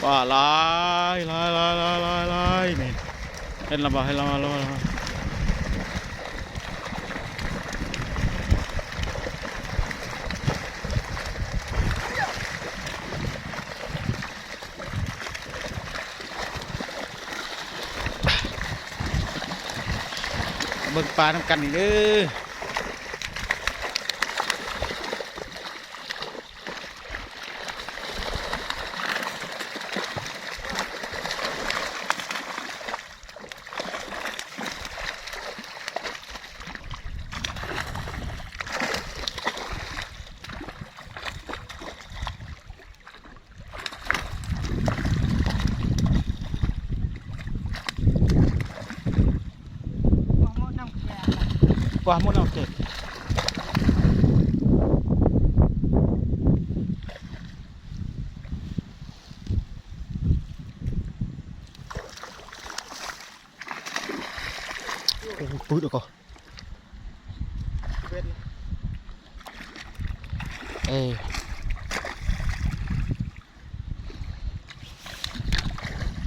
ປາຫຼາຍ ຫຼາຍ ຫຼາຍ ຫຼາຍ ຫຼາຍ ນີ້ ເຫັນລະບໍ່ ເຫັນລະບໍ່ ລະບໍ່ ລະບໍ່ ເບິ່ງປານຳກັນນີ້ເດີ. ກວ່າໝົດນ້ຳເກລືອ ກວ່າໝົດນ້ຳເກລືອ ໂອ້ຍ ປືດແລ້ວກໍ ເອີ